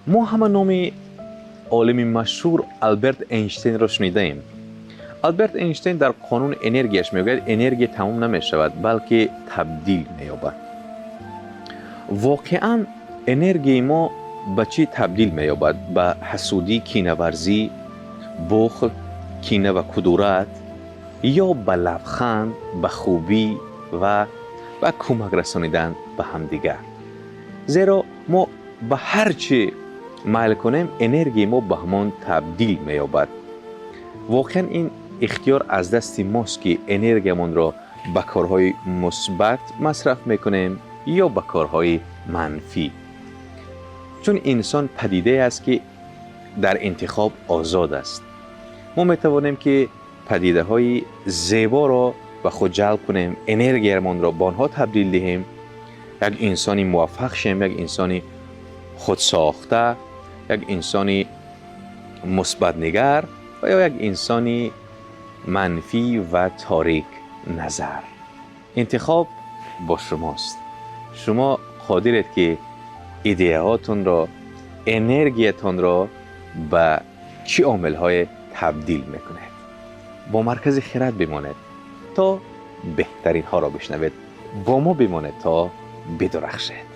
Мо ҳама номи олими машҳур Алберт Эйнштейнро шунидаем. Алберт Эйнштейн дар қонуни энергияш мегӯяд: энергия тамом намешавад, балки табдил меёбад. Воқеан, энергияи мо ба чӣ табдил меёбад? Ба ҳасудӣ, кинаварзӣ, бухл, кина ва кудурат ё ба лабханд, ба хубӣ ва ба кӯмак расонидан ба ҳамдигар? Зеро мо ба ҳар чӣ майл кунем, энергияи мо ба ҳамон табдил меёбад. Воқеан, ин ихтиёр аз дасти мост, ки энергиямонро ба корҳои мусбат масраф мекунем ё ба корҳои манфӣ, чун инсон падидае аст, ки дар интихоб озод аст. Мо метавонем, ки падидаҳои зеборо ба худ ҷалб кунем, энергиямонро ба онҳо табдил диҳем, як инсони муваффақ шем, як инсони худсохта, як инсони мусбатнигар ва ё як инсони манфӣ ва торик назар. Интихоб бо шумост. Шумо қодиред, ки идеяҳотонро, энергиятонро ба чӣ омилҳое табдил мекунед. Бо Маркази Хирад бимонед, то беҳтаринҳоро бишнавед. Бо мо бимонед, то бидурахшед.